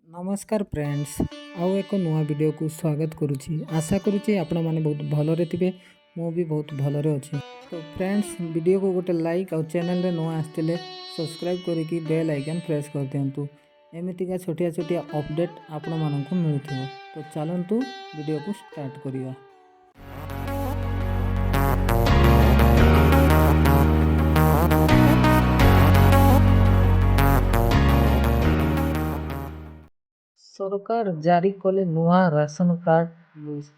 ନମସ୍କାର ଫ୍ରେଣ୍ଡସ୍, ଆଉ ଏକ ନୂଆ ଭିଡ଼ିଓକୁ ସ୍ୱାଗତ କରୁଛି। ଆଶା କରୁଛି ଆପଣମାନେ ବହୁତ ଭଲରେ ଥିବେ। ମୁଁ ବି ବହୁତ ଭଲରେ ଅଛି। ତ ଫ୍ରେଣ୍ଡସ୍, ଭିଡ଼ିଓକୁ ଗୋଟେ ଲାଇକ୍ ଆଉ ଚ୍ୟାନେଲରେ ନୂଆ ଆସିଥିଲେ ସବସ୍କ୍ରାଇବ୍ କରିକି ବେଲ୍ ଆଇକନ୍ ପ୍ରେସ୍ କରିଦିଅନ୍ତୁ। ଏମିତିକା ଛୋଟିଆ ଛୋଟିଆ ଅପଡ଼େଟ୍ ଆପଣମାନଙ୍କୁ ମିଳୁଥିବ। ତ ଚାଲନ୍ତୁ, ଭିଡ଼ିଓକୁ ଷ୍ଟାର୍ଟ କରିବା। ସରକାର ଜାରି କଲେ ନୂଆ ରାସନ କାର୍ଡ଼ ଲିଷ୍ଟ।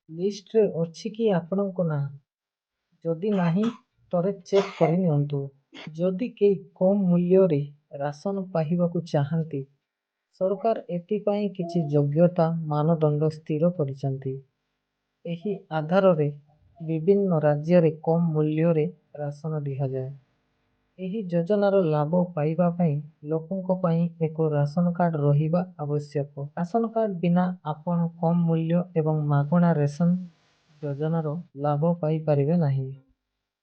ଲିଷ୍ଟରେ ଅଛି କି ଆପଣଙ୍କ ନାଁ? ଯଦି ନାହିଁ, ଥରେ ଚେକ୍ କରିନିଅନ୍ତୁ। ଯଦି କେହି କମ୍ ମୂଲ୍ୟରେ ରାସନ ପାଇବାକୁ ଚାହାନ୍ତି, ସରକାର ଏଥିପାଇଁ କିଛି ଯୋଗ୍ୟତା ମାନଦଣ୍ଡ ସ୍ଥିର କରିଛନ୍ତି। ଏହି ଆଧାରରେ ବିଭିନ୍ନ ରାଜ୍ୟରେ କମ୍ ମୂଲ୍ୟରେ ରାସନ ଦିଆଯାଏ। ଏହି ଯୋଜନାର ଲାଭ ପାଇବା ପାଇଁ ଲୋକଙ୍କ ପାଇଁ ଏକ ରାସନ କାର୍ଡ଼ ରହିବା ଆବଶ୍ୟକ। ରାସନ କାର୍ଡ଼ ବିନା ଆପଣ କମ୍ ମୂଲ୍ୟ ଏବଂ ମାଗଣା ରେସନ ଯୋଜନାର ଲାଭ ପାଇପାରିବେ ନାହିଁ।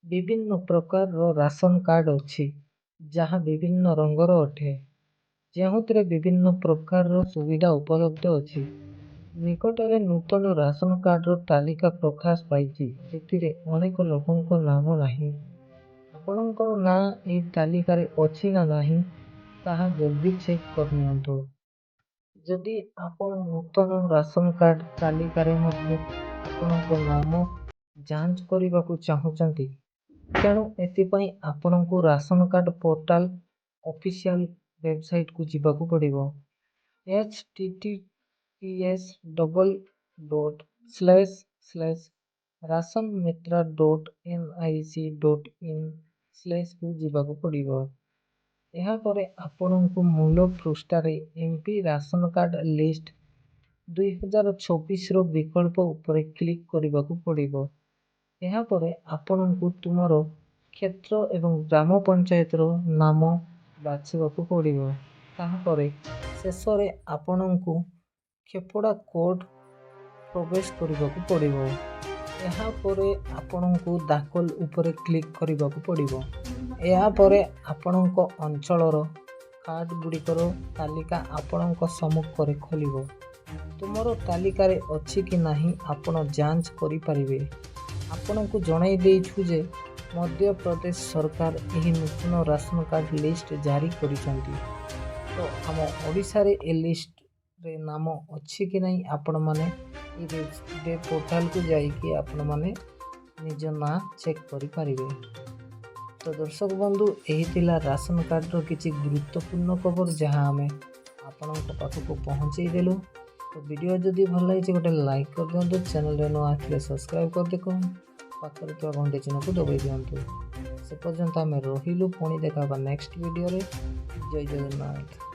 ବିଭିନ୍ନ ପ୍ରକାରର ରାସନ କାର୍ଡ଼ ଅଛି, ଯାହା ବିଭିନ୍ନ ରଙ୍ଗର ଅଟେ, ଯେଉଁଥିରେ ବିଭିନ୍ନ ପ୍ରକାରର ସୁବିଧା ଉପଲବ୍ଧ ଅଛି। ନିକଟରେ ନୂତନ ରାସନ କାର୍ଡ଼ର ତାଲିକା ପ୍ରକାଶ ପାଇଛି। ଏଥିରେ ଅନେକ ଲୋକଙ୍କ ନାମ ନାହିଁ। ଆପଣଙ୍କର ନାଁ ଏହି ତାଲିକାରେ ଅଛି ନା ନାହିଁ, ତାହା ଜଲଦି ଚେକ୍ କରିନିଅନ୍ତୁ। ଯଦି ଆପଣ ନୂତନ ରାସନ କାର୍ଡ଼ ତାଲିକାରେ ମଧ୍ୟ ଆପଣଙ୍କ ନାମ ଯାଞ୍ଚ କରିବାକୁ ଚାହୁଁଛନ୍ତି, ତେଣୁ ଏଥିପାଇଁ ଆପଣଙ୍କୁ ରାସନ କାର୍ଡ଼ ପୋର୍ଟାଲ ଅଫିସିଆଲ ୱେବସାଇଟକୁ ଯିବାକୁ ପଡ଼ିବ। https://rasanmitra.nic.in/କୁ ଯିବାକୁ ପଡ଼ିବ। ଏହାପରେ ଆପଣଙ୍କୁ ମୂଳ ପୃଷ୍ଠାରେ ଏମ୍ପି ରାସନ କାର୍ଡ଼ ଲିଷ୍ଟ 2024ର ବିକଳ୍ପ ଉପରେ କ୍ଲିକ୍ କରିବାକୁ ପଡ଼ିବ। ଏହାପରେ ଆପଣଙ୍କୁ ତୁମର କ୍ଷେତ୍ର ଏବଂ ଗ୍ରାମ ପଞ୍ଚାୟତର ନାମ ବାଛିବାକୁ ପଡ଼ିବ। ତାହାପରେ ଶେଷରେ ଆପଣଙ୍କୁ କ୍ୟାପଚା କୋଡ଼୍ ପ୍ରବେଶ କରିବାକୁ ପଡ଼ିବ। ଏହାପରେ ଆପଣଙ୍କୁ ଦାଖଲ ଉପରେ କ୍ଲିକ୍ କରିବାକୁ ପଡ଼ିବ। ଏହାପରେ ଆପଣଙ୍କ ଅଞ୍ଚଳର କାର୍ଡ଼ ଗୁଡ଼ିକର ତାଲିକା ଆପଣଙ୍କ ସମ୍ମୁଖରେ ଖୋଲିବ। ତୁମର ତାଲିକାରେ ଅଛି କି ନାହିଁ, ଆପଣ ଯାଞ୍ଚ କରିପାରିବେ। ଆପଣଙ୍କୁ ଜଣାଇ ଦେଇଛୁ ଯେ ମଧ୍ୟପ୍ରଦେଶ ସରକାର ଏହି ନୂତନ ରାସନ କାର୍ଡ଼ ଲିଷ୍ଟ ଜାରି କରିଛନ୍ତି। ତ ଆମ ଓଡ଼ିଶାରେ ଏ ଲିଷ୍ଟରେ ନାମ ଅଛି କି ନାହିଁ, ଆପଣମାନେ ଏହି ୱେବ୍ ପୋର୍ଟାଲକୁ ଯାଇକି ଆପଣମାନେ ନିଜ ନାଁ ଚେକ୍ କରିପାରିବେ। ତ ଦର୍ଶକ ବନ୍ଧୁ, ଏହି ଥିଲା ରାସନ କାର୍ଡ଼ର କିଛି ଗୁରୁତ୍ୱପୂର୍ଣ୍ଣ ଖବର, ଯାହା ଆମେ ଆପଣଙ୍କ ପାଖକୁ ପହଞ୍ଚେଇ ଦେଲୁ। ତ ଭିଡ଼ିଓ ଯଦି ଭଲ ଲାଗିଛି, ଗୋଟେ ଲାଇକ୍ କରିଦିଅନ୍ତୁ। ଚ୍ୟାନେଲରେ ନୂଆ ଆସିଲେ ସବସ୍କ୍ରାଇବ୍ କରିଦେଖନ୍ତୁ, ପାଖରେ ଥିବା ଘଣ୍ଟି ଚିହ୍ନକୁ ଦବାଇ ଦିଅନ୍ତୁ। ସେ ପର୍ଯ୍ୟନ୍ତ ଆମେ ରହିଲୁ। ପୁଣି ଦେଖା ହେବା ନେକ୍ସଟ ଭିଡ଼ିଓରେ। ଜୟ ଜଗନ୍ନାଥ।